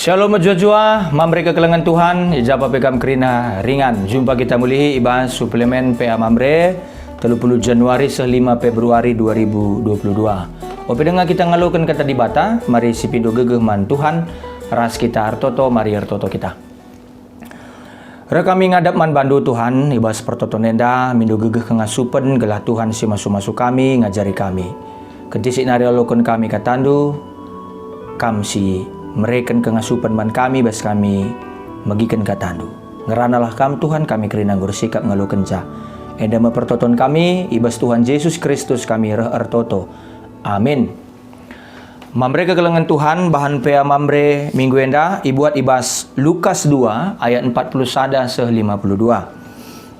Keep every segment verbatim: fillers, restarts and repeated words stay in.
Shalom mejuah-juah, Mamre kekelengen Tuhan, i ja pe kam kerina ringan. Jumpa kita mulihi i bas suplemen P A Mamre, telu puluh Januari seh lima Februari dua ribu dua puluh dua. Ope denga kita ngaloken Kata Dibata, mari sipindo gegeh man Tuhan, ras kita ertoto, mari ertoto kita. Reh kami ngadap man bandu, Tuhan, i bas pertoton enda, mindo gegeh kengasupen, gelah Tuhan si masu-masu kami, ngajari kami. Kentisik nari aloken kami katandu, Kam si mereken kengasupen man kami bas kami megiken katandu. Ngeranalah Kam, Tuhan, kami kerina enggo ersikap ngalokenca. Enda me pertoton kami, i bas Tuhan Jesus Kristus kami reh ertoto. Amin. Mamre kekelengen Tuhan, bahan P A Mamre minggu enda ibuat i bas Lukas dua ayat empat puluh sada seh lima puluh dua.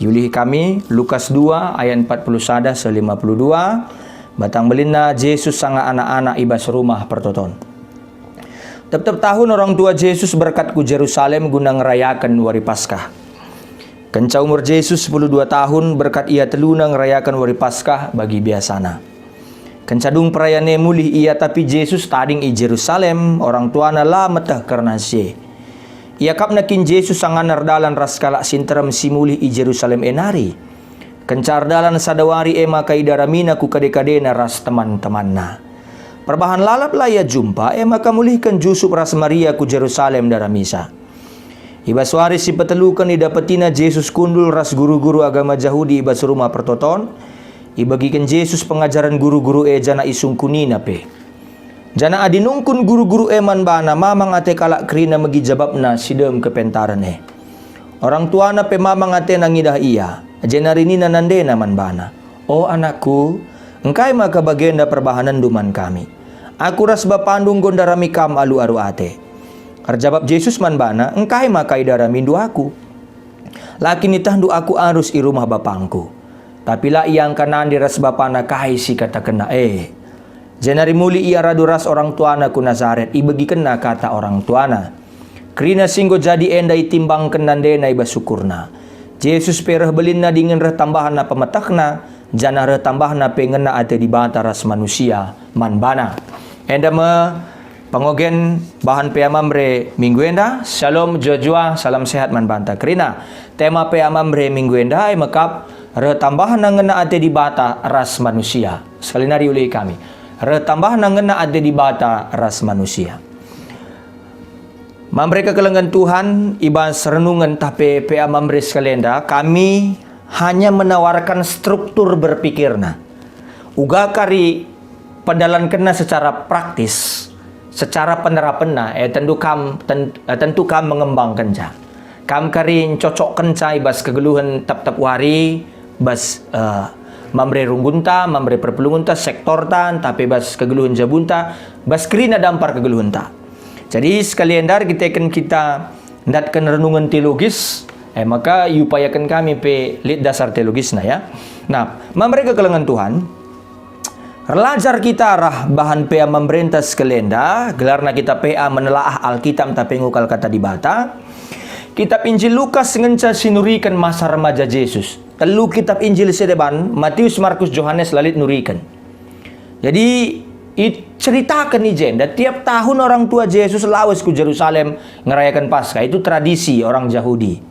Iulihi kami Lukas dua ayat empat puluh sada seh lima puluh dua, batang belinna Jesus sanga anak-anak i bas rumah pertoton. Tep-tep tahun orang tua Jesus berkat ku Jerusalem guna ngerayaken Wari Paskah. Kenca umur Jesus sepuluh dua tahun, berkat ia teluna ngerayaken Wari Paskah bagi biasana. Kenca dung perayan e mulih ia, tapi Jesus tading i Jerusalem, orang tuana la meteh kerna si e. Iakapna kin Jesus sangana erdalan ras kalak si nterem si mulih i Jerusalem e nari? Kenca erdalan sada wari e maka idaramina ku kade-kadena ras teman-temanna. Perbahan lalap la ia jumpa, e maka mulihken Jusup ras Maria ku Jerusalem ndaramisa. I bas wari si peteluken idapetina Jesus kundul ras guru-guru agama Jahudi i bas rumah pertoton. Ibegiken Jesus pengajaren guru-guru e janah isungkunina pe. Janah adi nungkun guru-guru e man bana, mamang ate kalak kerina megi jabapna si dem kepentaren e. Orang tuana pe mamang atena ngidah ia, jenari nina nandena man bana, "O anakku, engkai maka bagenda perbahanenndu man kami? Aku ras bapandu enggo ndarami kam alu aru ate." Erjabap Jesus man bana, "Engkai maka idaramindu aku? La kin ietehndu aku arus i rumah bapangku?" Tapi la iangka nande ras bapana kai si ikatakenna e. Jenari mulih ia radu ras orang tuana ku Nasaret, ibegikenna kata orang tuana. Kerina si enggo jadi enda itimbangken nandena i bas ukurna. Jesus pe reh belinna dingen reh tambahna pemetehna, janah reh tambahna pe ngena ate Dibata ras manusia man bana. Enda me pengogen bahan P A Mamre minggu enda. Shalom, juah-juah, salam sehat man banta kerina. Tema P A Mamre minggu enda e mekap, reh tambahna ngena ate Dibata ras manusia. Sekali nari ulihi kami. Reh tambahna ngena ate Dibata ras manusia. Mamre kekelengen Tuhan, i bas renungen tah pe P A Mamre sekali enda, kami hanya menawarkan struktur berpikirna. Uga kari pendalankenna secara praktis, secara penerapenna, eh, tentu kam, ten-, eh, tentu kam mengembangkenca. Kam kari ncocokkenca i bas kegeluhen tep-tep wari, bas, eh, Mamre runggunta, Mamre perpulungunta, sektorta, ntah pe bas kegeluhen jabunta, bas kerina dampar kegeluhenta. Jadi, sekali enda erkiteken kita ndatken renungen teologis, eh, maka iupayaken kami pe lit dasar teologisna, ya. Nah, Mamre kekelengen Tuhan, erlajar kita arah bahan P A Mamrenta sekali enda, gelarna kita P A menelaah Alkitab ntah pe ngukal Kata Dibata. Kitab Injil Lukas ngenca sinuriken masa remaja Jesus. Telu kitab Injil si deban, Matius, Markus, Johanes, la lit nuriken. Jadi, iceritaken i jenda, tiap tahun orang tua Jesus lawes ku Jerusalem ngerayaken Paskah. Itu tradisi orang Jahudi.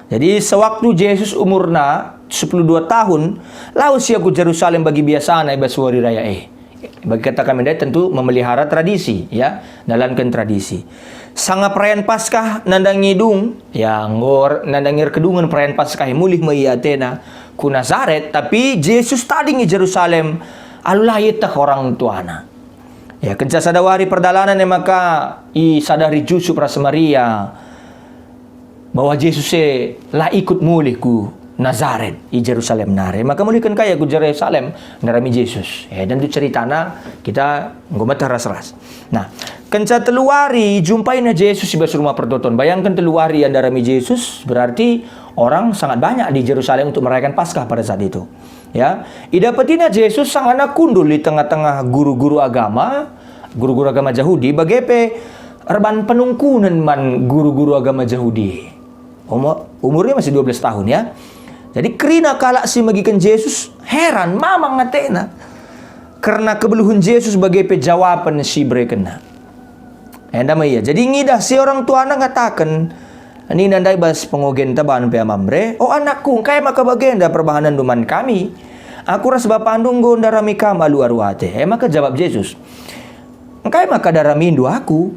Jadi, sewaktu Jesus umurna sepuluh dua tahun, lawes ia ku Jerusalem bagi biasana i bas wari raya e. Bagi kata kami ndai tentu memelihara tradisi, ya, dalanken tradisi. Sanga perayan Paskah nandangi dung, ya, enggo er-, nandangi erkedungen perayan Paskah, mulih me ia atena ku Nasaret, tapi Jesus tading i Jerusalem, alu la ieteh orang tuana. Ya, kenca sada wari perdalanan e maka isadari Jusup ras Maria bahwa Jesus e la ikut mulih ku Nazaret i Jerusalem nari. Maka mulihken ka ia ku Jerusalem ndarami Jesus. Eh, tentu ceritana kita enggo meteh ras-ras. Nah, kenca telu wari ijumpaina Jesus i bas Rumah Pertoton. Bayangken, telu wari ia ndarami Jesus, berarti orang sangat banyak di Jerusalem untuk merayakan Paskah pada saat itu. Ya, idapetina Jesus sangana kundul i tengah-tengah guru-guru agama, guru-guru agama Jahudi, bage pe erban penungkunen man guru-guru agama Jahudi. Umur, umurnya masih dua belas tahun, ya. Jadi kerina kalak si megiken Jesus heran, mamang atena kerna kebeluhen Jesus bage pe jawapen si iberekenna. Enda me ia. Jadi ngidah si orang tuana ngataken, nina ndai bas pengogenta bahan pea Mamre, "O anakku, engkai maka bagenda perbahanenndu man kami? Aku ras bapandu enggo ndarami kam alu aru ate." E maka jabap Jesus, "Engkai maka daramindu aku?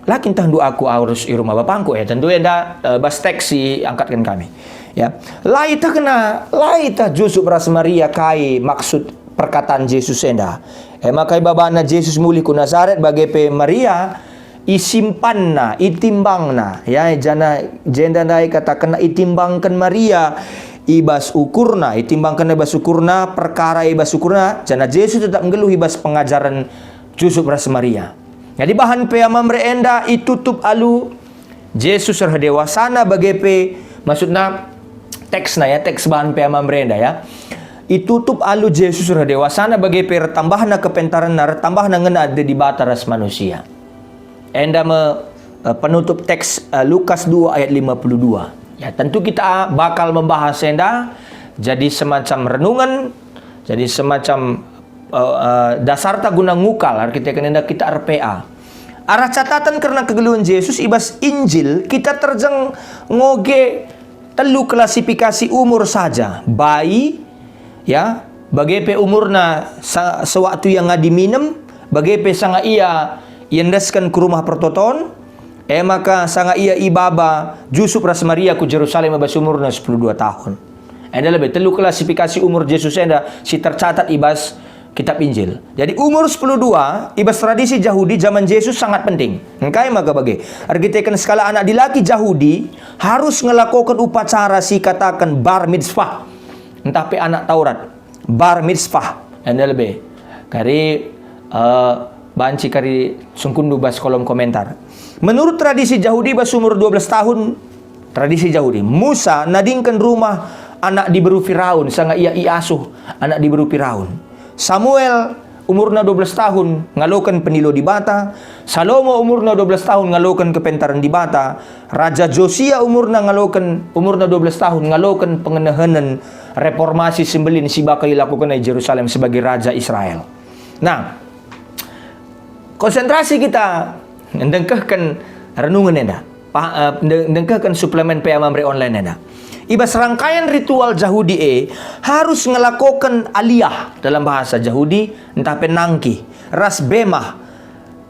La kin tehndu aku arus i rumah bapangku?" E, tentu enda, eh, bas teks si angkatken kami. Ya. La ietehna, la ieteh Jusup ras Maria kai maksud perkataan Jesus enda. E maka ibabana Jesus mulih ku Nasaret, bage pe Maria isimpanna, itimbangna, ya, janah jenda ndai katakenna itimbangken Maria i bas ukurna, itimbangkenna i bas ukurna, perkara i bas ukurna, janah Jesus tetap nggeluh i bas pengajaren Jusup ras Maria. Jadi bahan pea Mamre enda itutup alu Jesus reh dewasana bage pe, maksudna teksna ya, teks bahan pea Mamre enda ya. Itutup alu Jesus reh dewasana bage pe ertambahna kepentarenna, ertambahna ngena ate Dibata ras manusia. Enda me, eh, penutup teks, eh, Lukas dua ayat lima puluh dua. Ya, tentu kita bakal membahas enda jadi semacam renungan, jadi semacam, eh, eh, dasarta guna ngukal, erkiteken enda kita R P A. Arah catatan kerna kegeluhen Jesus i bas Injil, kita terjeng ngoge telu klasifikasi umur saja, bayi, ya, bage pe umurna sa-, sewaktu ia ngadi minem, bage pe sanga ia iendesken ku Rumah Pertoton, e maka sanga ia ibaba Jusup ras Maria ku Jerusalem i bas umurna sepuluh dua tahun. Enda lebe telu klasifikasi umur Jesus enda si tercatat i bas Kitab Injil. Jadi umur sepuluh dua, i bas tradisi Jahudi zaman Jesus sangat penting. Engkai maka bage? Erkiteken sekalak anak dilaki Jahudi harus ngelakoken upacara si kataken bar mitzvah, ntah pe anak Taurat. Bar mitzvah, enda lebe. Kari, eh, banci kari sungkunndu bas kolom komentar. Menurut tradisi Jahudi bas umur dua belas tahun, tradisi Jahudi, Musa nadingken rumah anak diberu Firaun, sanga ia iasuh anak diberu Firaun. Samuel umurna dua belas tahun ngaloken penilo Dibata, Salomo umurna dua belas tahun ngaloken kepentaren Dibata, Raja Josia umurna ngaloken, umurna dua belas tahun ngaloken pengenehenen reformasi sembelin si bakal ilakokenna i Jerusalem sebagai raja Israel. Nah, konsentrasi kita ndengkehken renungen enda, pa-, eh, nde-, ndengkehken suplemen P A Mamre Online enda. I bas rangkaian ritual Jahudi e harus ngelakoken aliyah dalam bahasa Jahudi, ntah pe nangkih, ras bemah,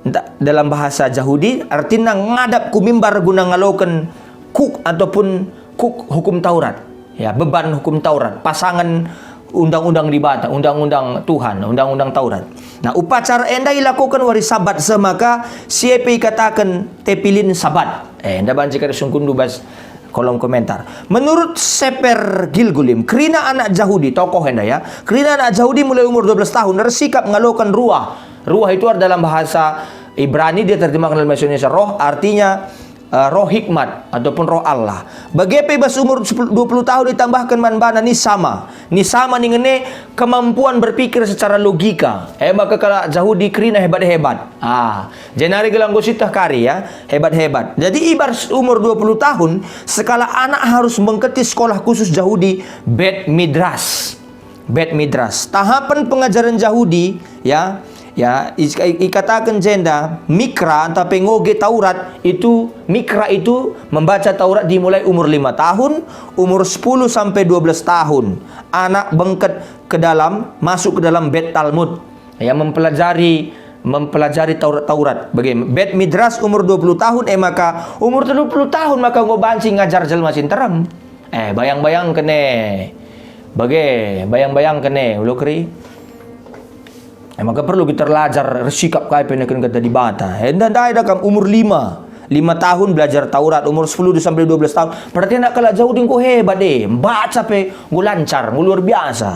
ntah, dalam bahasa Jahudi, artina ngadap ku mimbar guna ngaloken kuk ataupun kuk hukum Taurat. Ya, beban hukum Taurat, pasangen undang-undang Dibata, undang-undang Tuhan, undang-undang Taurat. Nah, upacara enda ilakoken wari Sabat, seh maka si e pe ikataken tepilin Sabat. Eh, enda banci kari sungkunndu bas kolom komentar. Menurut Seper Gilgulim, kerina anak Jahudi, tokoh enda ya, kerina anak Jahudi mulai umur dua belas tahun ersikap ngaloken ruah. Ruah itu dalam bahasa Ibrani, dia terjemahkan dalam bahasa Indonesia roh, artinya eh, roh hikmat ataupun roh Allah. Bage pe i bas umur sepuluh, dua puluh tahun itambahken man bana nisama. Nisama ningen e kemampuan berpikir secara logika. E maka kalak Jahudi kerina hebat-hebat. Ah, jenari gelah enggo sieteh kari ya, hebat-hebat. Jadi i bas umur dua puluh tahun, sekalak anak harus mengketi sekolah khusus Jahudi, Bet Midrash. Bet Midrash. Tahapen pengajaren Jahudi, ya, ya, is-, i-, ikataken jenda, mikra ntah pe ngoge Taurat itu, mikra itu membaca Taurat dimulai umur lima tahun, umur sepuluh sampai dua belas tahun. Anak bengket ke dalam, masuk ke dalam Bet Talmud. Ya, mempelajari, mempelajari Taurat-Taurat. Bage, Bet Midrash umur dua puluh tahun, e maka umur tiga puluh tahun maka enggo banci ngajar jelma si nterem. Eh, bayang-bayangken e. Bage, bayang-bayangken e, ulo keri. Eh, maka perlu kita erlajar ersikap kai pe neken kata Dibata. Enda ndai da kam umur lima. Lima tahun belajar Taurat, umur sepuluh sampai dua belas tahun. Berarti anak kalak Jahudi enggo hebat e. Mbaca pe enggo lancar, enggo luar biasa.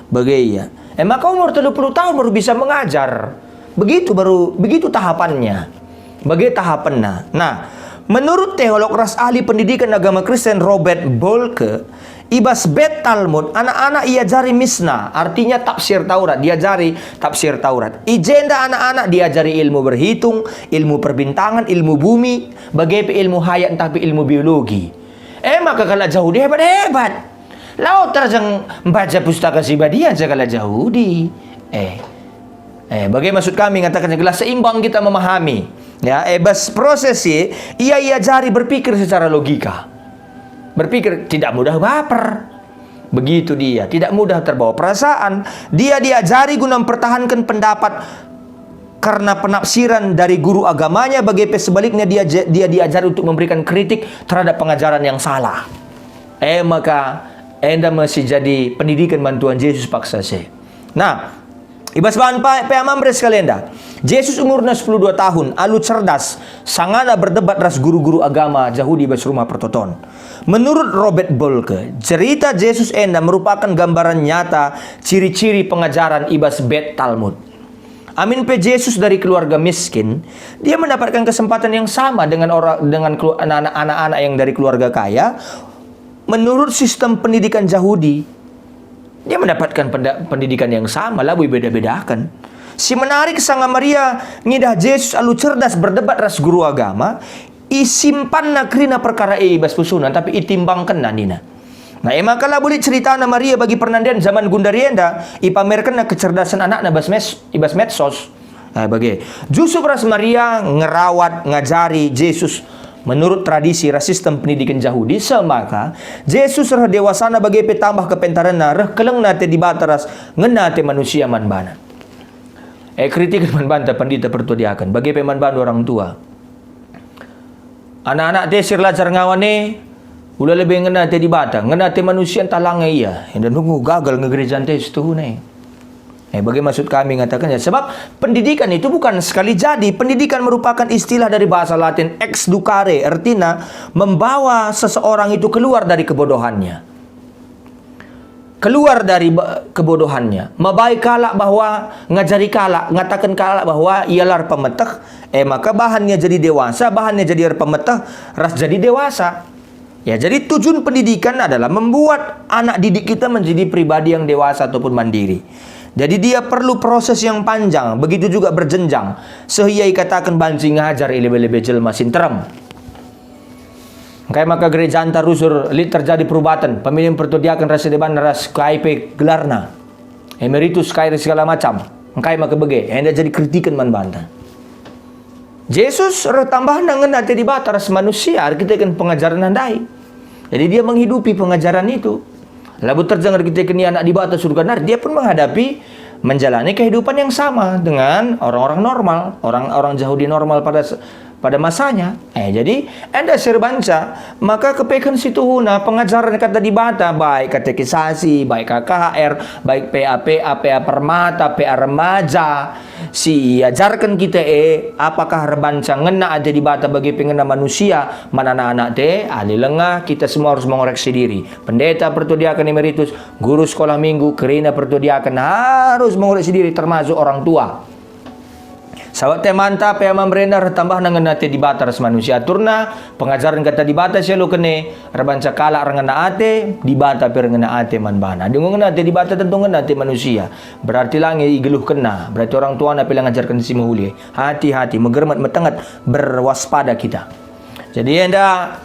Bage ia. Eh, maka umur tiga puluh tahun baru bisa mengajar. Begitu baru, begitu tahapannya. Bage tahapenna. Nah, menurut teolog ras ahli pendidikan agama Kristen Robert Boelke, i bas Bet Talmud, anak-anak iajari Mishnah, artinya tafsir Taurat, diajari tafsir Taurat. I jenda anak-anak diajari ilmu berhitung, ilmu perbintangan, ilmu bumi, bage pe ilmu hayat ntah pe ilmu biologi. E maka kalak Jahudi hebat-hebat. Lao terjeng mbaca Pustaka Si Badia aja kalak Jahudi. Eh. Eh, bage maksud kami ngataken gelah seimbang kita memahami. Ya, e bas proses si, ia iajari berpikir secara logika. Berpikir tidak mudah baper. Begitu dia, tidak mudah terbawa perasaan. Dia diajari guna mempertahankan pendapat karena penafsiran dari guru agamanya, bage pe sebaliknya dia, dia diajari untuk memberikan kritik terhadap pengajaran yang salah. E maka, enda me si jadi pendidiken man Tuhan Jesus paksa si. Nah, i bas bahan pa-, P A Mamre sekali enda, Jesus umurna sepuluh dua tahun, alu cerdas, sangana berdebat ras guru-guru agama Jahudi bas Rumah Pertoton. Menurut Robert Boelke, cerita Jesus enda merupakan gambaran nyata ciri-ciri pengajaran i bas Bet Talmud. Amin pe Jesus dari keluarga miskin, dia mendapatkan kesempatan yang sama dengan orang, dengan kelu-, anak-anak, anak-anak yang dari keluarga kaya. Menurut sistem pendidikan Jahudi, dia mendapatkan penda-, pendidikan yang sama, labo ibeda-bedakan. Si menarik, sanga Maria ngidah Jesus alu cerdas berdebat ras guru agama, isimpanna kerina perkara e i bas pusuhna, tapi itimbangkenna nina. Nah, e maka labo lit ceritana Maria bagi pernandian zaman gundari enda, ipamerkenna kecerdasan anakna bas mes-, i bas medsos. Nah, bage. Jusup ras Maria ngerawat, ngajari Jesus menurut tradisi ras sistem pendidikan Jahudi, semaka Jesus reh dewasana bage pe tambah kepentarenna, reh kelengna ate Dibata ras ngena ate manusia man bana. E, kritik man banta pendeta pertua diaken, bage pe man bandu orang tua. Anak-anak ate si erlajar ngawan e, ula lebe ngena ate Dibata, ngena ate manusia ntah la nge ia, enda nunggu gagal nge gereja ate situhuna e. Eh, bage maksud kami ngatakennya? Sebab pendidikan itu bukan sekali jadi. Pendidikan merupakan istilah dari bahasa Latin ex ducare, ertina membawa seseorang itu keluar dari kebodohannya. Keluar dari ba-, kebodohannya. Mabai kalak bahwa, ngajari kalak, ngataken kalak bahwa ia la erpemeteh, eh, maka bahannya jadi dewasa, bahannya jadi erpemeteh, ras jadi dewasa. Ya, jadi tujuan pendidikan adalah membuat anak didik kita menjadi pribadi yang dewasa ataupun mandiri. Jadi dia perlu proses yang panjang, begitu juga berjenjang, seh ia ikataken banci ngajar i lebe-lebe jelma si nterem. Engkai maka gerejanta rusur lit terjadi perubaten, pemilihan pertua diaken ras si deban ras kai pe gelarna, emeritus kai ras segala macam. Engkai maka bage, enda jadi kritiken man banta. Jesus reh tambahna ngena ate Dibata ras manusia erkiteken pengajarenna ndai. Jadi dia menghidupi pengajaran itu. Labo terjeng erkiteken ia anak Dibata surga nari, dia pun menghadapi, menjalani kehidupan yang sama dengan orang-orang normal, orang-orang Jahudi normal pada se-, pada masanya. Eh, jadi enda si erbanca, maka kepeken situhuna pengajaren Kata Dibata, baik katekisasi, baik K K H R, baik P A P A, P A Permata, P A Remaja, si iajarken kita e, apakah erbanca ngena ate Dibata bage pe ngena manusia man anak-anak te? Ali lengah, kita semua harus mengoreksi diri. Pendeta, pertua diaken emeritus, guru sekolah minggu, kerina pertua diaken harus mengoreksi diri, termasuk orang tua. Sabap temanta pe ama merenda reh tambahna ngena ate Dibata ras manusia. Aturna, pengajaren Kata Dibata si ialoken e, erbanca kalak erngena ate, Dibata pe erngena ate man bana. Adi enggo ngena ate Dibata, tentu ngena ate manusia. Berarti la nge igeluhkenna, berarti orang tuana pe la ngajarken si mehuli. Hati-hati, megermet, metenget, berwaspada kita. Jadi enda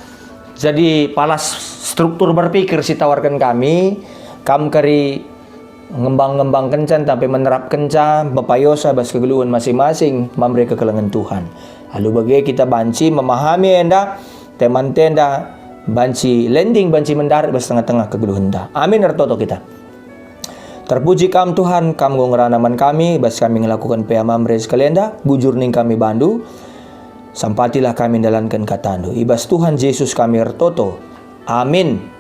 jadi palas struktur berpikir si tawarken kami, kam kari ngembang-ngembangkenca ntah pe menerapkenca, mepayosa bas kegeluhen masing-masing, mamre kekelengen Tuhan. Alu bage kita banci memahami enda, temanta enda banci landing, banci mendarat bas tengah-tengah kegeluhenta. Amin, ertoto kita. Terpuji Kam, Tuhan, Kam enggo ngerana man kami, bas kami ngelakuken pe ama merenda sekali enda, bujur ning kami bandu, sampatilah kami ndalanken katandu. I bas Tuhan Jesus kami ertoto. Amin.